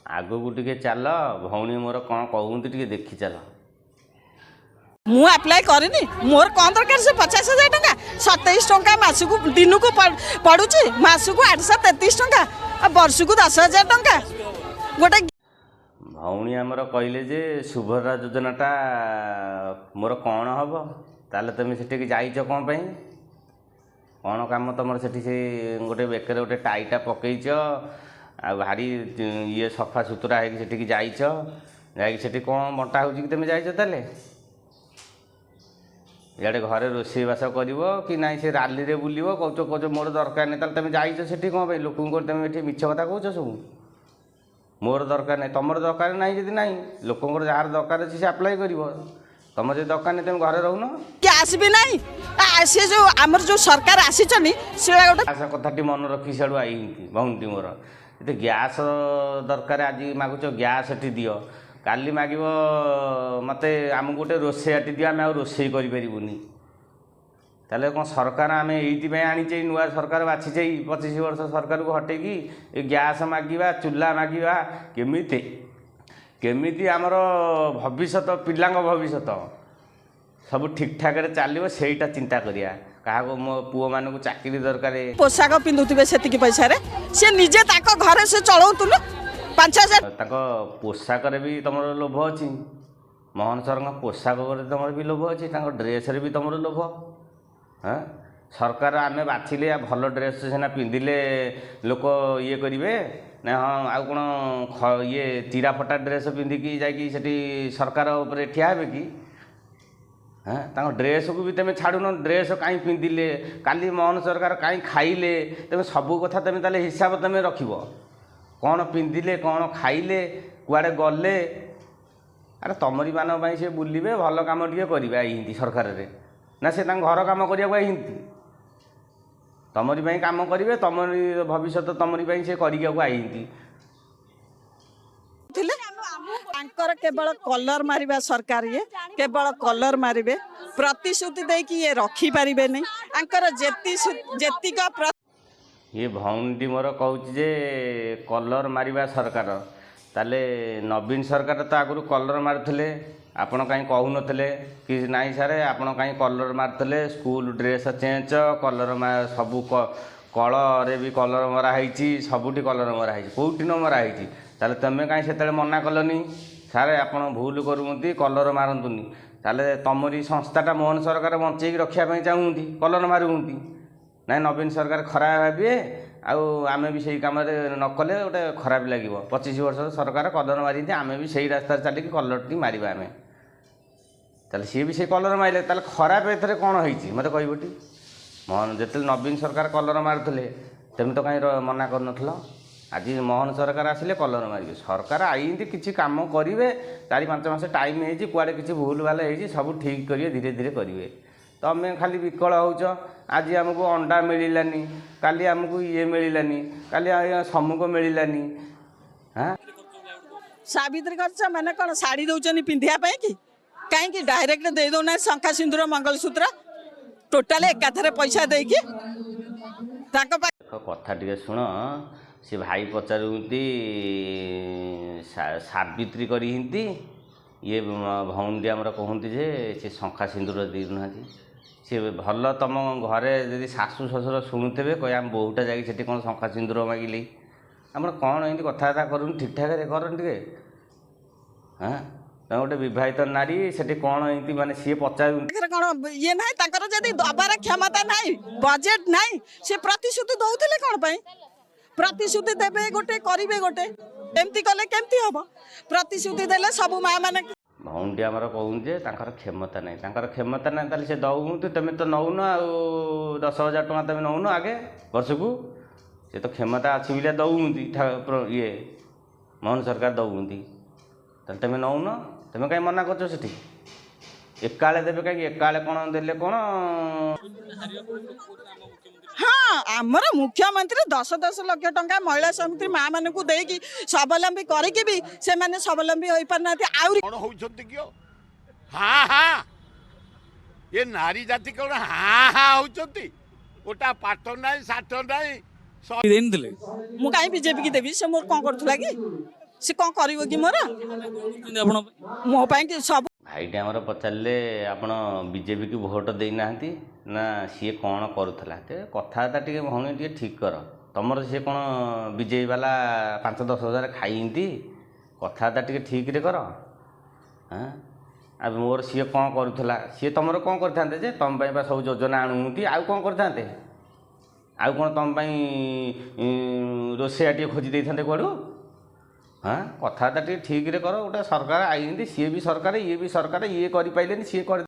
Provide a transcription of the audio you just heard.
ଆଗକୁ ଟିକେ ଚାଲ, ଭଉଣୀ ମୋର କ'ଣ କହୁଛନ୍ତି ଟିକେ ଦେଖି ଚାଲ। ମୁଁ ଆପ୍ଲାଏ କରିନି, ମୋର କ'ଣ ଦରକାର ସେ 50,000 ଟଙ୍କା? 27 ଟଙ୍କା ମାସକୁ ଦିନକୁ ପଡ଼ୁଛି, ମାସକୁ 833 ଟଙ୍କା, ଆଉ ବର୍ଷକୁ 10,000 ଟଙ୍କା ଗୋଟେ। ଭଉଣୀ ଆମର କହିଲେ ଯେ ସୁଭଦ୍ରା ଯୋଜନାଟା ମୋର କ'ଣ ହେବ? ତାହେଲେ ତୁମେ ସେଠିକି ଯାଇଛ କ'ଣ ପାଇଁ? କ'ଣ କାମ ତୁମର ସେଠି? ସେ ଗୋଟେ ବେକରେ ଗୋଟେ ଟାଇଟା ପକେଇଛ ଆଉ ଭାରି ଇଏ ସଫା ସୁତୁରା ହେଇକି ସେଠିକି ଯାଇଛ। ଯାଇକି ସେଠି କ'ଣ ବଣ୍ଟା ହେଉଛି କି ତୁମେ ଯାଇଛ? ତାହେଲେ ଇଆଡ଼େ ଘରେ ରୋଷେଇବାସ କରିବ କି ନାହିଁ, ସେ ରାଲିରେ ବୁଲିବ, କହୁଛ ମୋର ଦରକାର ନାହିଁ। ତାହେଲେ ତୁମେ ଯାଇଛ ସେଠି କ'ଣ ପାଇଁ? ଲୋକଙ୍କୁ ତୁମେ ଏଠି ମିଛ କଥା କହୁଛ ସବୁ, ମୋର ଦରକାର ନାହିଁ। ତୁମର ଦରକାର ନାହିଁ ଯଦି ନାହିଁ, ଲୋକଙ୍କର ଯାହାର ଦରକାର ଅଛି ସେ ଆପ୍ଲାଏ କରିବ। ତୁମର ଯଦି ଦରକାର ନାହିଁ, ତୁମେ ଘରେ ରହୁନ। ଗ୍ୟାସ୍ ବି ନାହିଁ। ସେ ଯେଉଁ ଆମର ଯେଉଁ ସରକାର ଆସିଛନ୍ତି, ସେ ଗୋଟେ ଗ୍ୟାସ୍ କଥାଟି ମନେ ରଖି ସିଆଡ଼ୁ ଆଇନ୍ତି ଭଉଣୀଟି ମୋର। ଏତେ ଗ୍ୟାସ୍ ଦରକାର, ଆଜି ମାଗୁଛ ଗ୍ୟାସ୍ଟି ଦିଅ, କାଲି ମାଗିବ ମୋତେ ଆମକୁ ଗୋଟେ ରୋଷେଇଆଟି ଦିଅ, ଆମେ ଆଉ ରୋଷେଇ କରିପାରିବୁନି। ତାହେଲେ କ'ଣ ସରକାର ଆମେ ଏଇଥିପାଇଁ ଆଣିଛେ? ନୂଆ ସରକାର ବାଛିଛେ, ଏଇ 25 ବର୍ଷ ସରକାରକୁ ହଟେଇକି ଏ ଗ୍ୟାସ୍ ମାଗିବା, ଚୁଲା ମାଗିବା, କେମିତି କେମିତି ଆମର ଭବିଷ୍ୟତ, ପିଲାଙ୍କ ଭବିଷ୍ୟତ ସବୁ ଠିକ୍ଠାକ୍ରେ ଚାଲିବ, ସେଇଟା ଚିନ୍ତା କରିବା। କାହାକୁ ମୋ ପୁଅମାନଙ୍କୁ ଚାକିରି ଦରକାର। ପୋଷାକ ପିନ୍ଧୁଥିବେ ସେତିକି ପଇସାରେ, ସେ ନିଜେ ତାଙ୍କ ଘରେ ସେ ଚଳଉଥିଲୁ 5,000। ତାଙ୍କ ପୋଷାକରେ ବି ତୁମର ଲୋଭ ଅଛି। ମୋହନ ସରଙ୍କ ପୋଷାକରେ ତୁମର ବି ଲୋଭ ଅଛି, ତାଙ୍କ ଡ୍ରେସ୍ରେ ବି ତୁମର ଲୋଭ। ହଁ, ସରକାର ଆମେ ବାଛିଲେ ଭଲ ଡ୍ରେସ୍ ସିନା ପିନ୍ଧିଲେ ଲୋକ ଇଏ କରିବେ ନା। ହଁ, ଆଉ କ'ଣ ଇଏ ଚିରା ଫଟା ଡ୍ରେସ୍ ପିନ୍ଧିକି ଯାଇକି ସେଠି ସରକାର ଉପରେ ଠିଆ ହେବେ କି? ହଁ, ତାଙ୍କ ଡ୍ରେସ୍କୁ ବି ତୁମେ ଛାଡ଼ୁନ। ଡ୍ରେସ୍ କାହିଁ ପିନ୍ଧିଲେ, କାଲି ମୋହନ ସରକାର କାହିଁ ଖାଇଲେ, ତୁମେ ସବୁ କଥା ତୁମେ ତାହେଲେ ହିସାବ ତୁମେ ରଖିବ। କ'ଣ ପିନ୍ଧିଲେ, କ'ଣ ଖାଇଲେ, କୁଆଡ଼େ ଗଲେ। ଆରେ ତମରି ମାନଙ୍କ ପାଇଁ ସେ ବୁଲିବେ, ଭଲ କାମ ଟିକେ କରିବେ ଆଇନ୍ତି ସରକାରରେ, ନା ସେ ତାଙ୍କ ଘର କାମ କରିବାକୁ ଆଇନ୍ତି? ତମରି ପାଇଁ କାମ କରିବେ, ତମରି ଭବିଷ୍ୟତ ତମରି ପାଇଁ ସେ କରିବାକୁ ଆଇନ୍ତି। ଥିଲେ ତାଙ୍କର କେବଳ କଲର ମାରିବା ସରକାର। ଇଏ କେବଳ କଲର ମାରିବେ, ପ୍ରତିଶ୍ରୁତି ଦେଇକି ଇଏ ରଖିପାରିବେନି। ଆଙ୍କର ଯେତିକ ଇଏ ଭଉଣୀଟି ମୋର କହୁଛି ଯେ କଲର୍ ମାରିବା ସରକାର। ତାହେଲେ ନବୀନ ସରକାର ତ ଆଗରୁ କଲର୍ ମାରୁଥିଲେ, ଆପଣ କାହିଁ କହୁନଥିଲେ କି ନାଇଁ ସାର୍, ଆପଣ କାହିଁ କଲର୍ ମାରୁଥିଲେ? ସ୍କୁଲ ଡ୍ରେସ୍ ଚେଞ୍ଜ, କଲର୍ ସବୁ କଳରେ ବି କଲର୍ ମରା ହେଇଛି, ସବୁଠି କଲର୍ ମରା ହେଇଛି, କେଉଁଠି ନ ମରା ହେଇଛି? ତାହେଲେ ତୁମେ କାହିଁ ସେତେବେଳେ ମନା କଲନି, ସାର୍ ଆପଣ ଭୁଲ କରୁଛନ୍ତି, କଲର୍ ମାରନ୍ତୁନି? ତାହେଲେ ତମରି ସଂସ୍ଥାଟା ମୋହନ ସରକାର ବଞ୍ଚେଇକି ରଖିବା ପାଇଁ ଚାହୁଁଛନ୍ତି, କଲର୍ ମାରୁଛନ୍ତି। ନାଇଁ, ନବୀନ ସରକାର ଖରାପ ଭାବିବେ, ଆଉ ଆମେ ବି ସେଇ କାମରେ ନ କଲେ ଗୋଟେ ଖରାପ ଲାଗିବ। 25 ବର୍ଷର ସରକାର କଲର୍ ମାରିନ୍ତି, ଆମେ ବି ସେଇ ରାସ୍ତାରେ ଚାଲିକି କଲର୍ଟି ମାରିବା ଆମେ। ତାହେଲେ ସିଏ ବି ସେଇ କଲର୍ ମାରିଲେ, ତାହେଲେ ଖରାପ ଏଥିରେ କ'ଣ ହେଇଛି ମୋତେ କହିବଟି? ମୋହନ ଯେତେବେଳେ ନବୀନ ସରକାର କଲର୍ ମାରୁଥିଲେ, ତୁମେ ତ କାହିଁ ମନା କରୁନଥିଲ? ଆଜି ମୋହନ ସରକାର ଆସିଲେ କଲର୍ ମାରିବେ। ସରକାର ଆଇନ୍ତି କିଛି କାମ କରିବେ, 4-5 ମାସ ଟାଇମ୍ ହେଇଛି, କୁଆଡ଼େ କିଛି ଭୁଲ ଭାଲ ହେଇଛି ସବୁ ଠିକ୍ କରିବେ, ଧୀରେ ଧୀରେ କରିବେ। ତମେ ଖାଲି ବିକଳ ହେଉଛ। ଆଜି ଆମକୁ ଅଣ୍ଡା ମିଳିଲାନି, କାଲି ଆମକୁ ଇଏ ମିଳିଲାନି, କାଲି ସମୁକ ମିଳିଲାନି। ହାଁ, ସାବିତ୍ରୀ ଖର୍ଚ୍ଚ ମାନେ କ'ଣ ଶାଢ଼ୀ ଦଉଛନ୍ତି ପିନ୍ଧିବା ପାଇଁ କି? କାହିଁକି ଡାଇରେକ୍ଟ ଦେଇ ଦଉନାହାନ୍ତି ଶଙ୍ଖା ସିନ୍ଦୁର ମଙ୍ଗଳସୂତ୍ର ଟୋଟାଲ ଏକାଥରେ ପଇସା ଦେଇକି ତାଙ୍କ ଦେଖ, କଥା ଟିକେ ଶୁଣ। ସେ ଭାଇ ପଚାରୁଛନ୍ତି ସାବିତ୍ରୀ କରିହିନ୍ତି, ଇଏ ଭଉଣୀଟି ଆମର କହନ୍ତି ଯେ ସେ ଶଙ୍ଖା ସିନ୍ଦୁର ଦେଉନାହାନ୍ତି। ସେ ଭଲ ତମ ଘରେ ଯଦି ଶାଶୁ ଶ୍ୱଶୁର ଶୁଣୁଥିବେ, କହିବେ ଆମ ବୋହୂଟା ଯାଇକି ସେଠି କ'ଣ ଶଙ୍ଖା ସିନ୍ଦୁର ମାଗିଲି। ଆମର କ'ଣ ଏମିତି କଥାବାର୍ତ୍ତା କରୁନି? ଠିକ୍ଠାକ୍ରେ କରନି ଟିକେ। ହଁ, ତମେ ଗୋଟେ ବିବାହିତ ନାରୀ, ସେଠି କ'ଣ ଏମିତି ମାନେ ସିଏ ପଚାରୁ ପାଖରେ କ'ଣ ଇଏ ନାହିଁ? ତାଙ୍କର ଯଦି ଦବାର କ୍ଷମତା ନାହିଁ, ବଜେଟ ନାହିଁ, ସେ ପ୍ରତିଶ୍ରୁତି ଦଉଥିଲେ କ'ଣ ପାଇଁ? ପ୍ରତିଶ୍ରୁତି ଦେବେ ଗୋଟେ, କରିବେ ଗୋଟେ, ଏମିତି କଲେ କେମିତି ହବ? ପ୍ରତିଶ୍ରୁତି ଦେଲେ ସବୁ ମା ମାନେ ଭଉଣୀଟି ଆମର କହୁଛନ୍ତି ଯେ ତାଙ୍କର କ୍ଷମତା ନାହିଁ। ତାଙ୍କର କ୍ଷମତା ନାହିଁ, ତାହେଲେ ସେ ଦଉଛନ୍ତି, ତୁମେ ତ ନଉନ। ଆଉ 10,000 ଟଙ୍କା ତୁମେ ନଉନ ଆଗେ ବର୍ଷକୁ। ସେ ତ କ୍ଷମତା ଅଛି ବୋଲି ଦଉଛନ୍ତି, ଇଏ ମୋହନ ସରକାର ଦଉଛନ୍ତି, ତାହେଲେ ତୁମେ ନଉନ। ତୁମେ କାହିଁ ମନା କରୁଛ? ସେଠି ଏକାଳେ ଦେବେ କାହିଁକି? ଏକାଳେ କ'ଣ ଦେଲେ କ'ଣ? ହଁ, ଆମର ମୁଖ୍ୟମନ୍ତ୍ରୀ 10 10 ଲକ୍ଷ ଟଙ୍କା ମହିଳା ସମିତି ମା ମାନଙ୍କୁ ଦେଇକି ସ୍ୱାବଲମ୍ବୀ କରିକି ବି ସେମାନେ ସ୍ୱାବଲମ୍ବୀ ହୋଇପାରୁନାହାନ୍ତି ଆହୁରି। କଣ ହଉଛନ୍ତି କି? ହଁ ହଁ, ଏ ନାରୀ ଜାତି କଣ ହାଁ ହାଁ ହଉଛନ୍ତି? ଗୋଟା ପାଠ ନାହିଁ, ସାଠ ନାହିଁ। ଦେଇନଥିଲେ। ମୁଁ କାହିଁ ବିଜେପି କି ଦେବି? ସେ ମୋର କ'ଣ କରୁଥିଲା କି? ସେ କ'ଣ କରିବ କି ମୋର? କରୁଛନ୍ତି ଆପଣଙ୍କ ପାଇଁ? ମୋ ପାଇଁ କି ସବୁ। ଭାଇଟି ଆମର ପଚାରିଲେ, ଆପଣ ବିଜେପିକୁ ଭୋଟ ଦେଇନାହାନ୍ତି ନା, ସିଏ କ'ଣ କରୁଥିଲା? ତେ କଥାବାର୍ତ୍ତା ଟିକେ ଭଉଣୀ ଟିକେ ଠିକ୍ କର। ତମର ସିଏ କ'ଣ ବିଜେପି ବାଲା 5-10 ହଜାର ଖାଇନ୍ତି? କଥାବାର୍ତ୍ତା ଟିକେ ଠିକ୍ରେ କର। ହାଁ, ଆଉ ମୋର ସିଏ କ'ଣ କରୁଥିଲା? ସିଏ ତମର କ'ଣ କରିଥାନ୍ତେ ଯେ? ତମ ପାଇଁ ବା ସବୁ ଯୋଜନା ଆଣୁଛନ୍ତି, ଆଉ କ'ଣ କରିଥାନ୍ତେ? ଆଉ କ'ଣ ତମ ପାଇଁ ରୋଷେଇଆ ଟିକେ ଖୋଜି ଦେଇଥାନ୍ତେ କୁଆଡ଼ୁ? ହଁ, କଥାବାର୍ତ୍ତା ଟିକେ ଠିକ୍ରେ କର। ଗୋଟେ ସରକାର ଆଇଛନ୍ତି, ସିଏ ବି ସରକାର, ଇଏ ବି ସରକାର। ଇଏ କରିପାରିଲେନି, ସିଏ କରି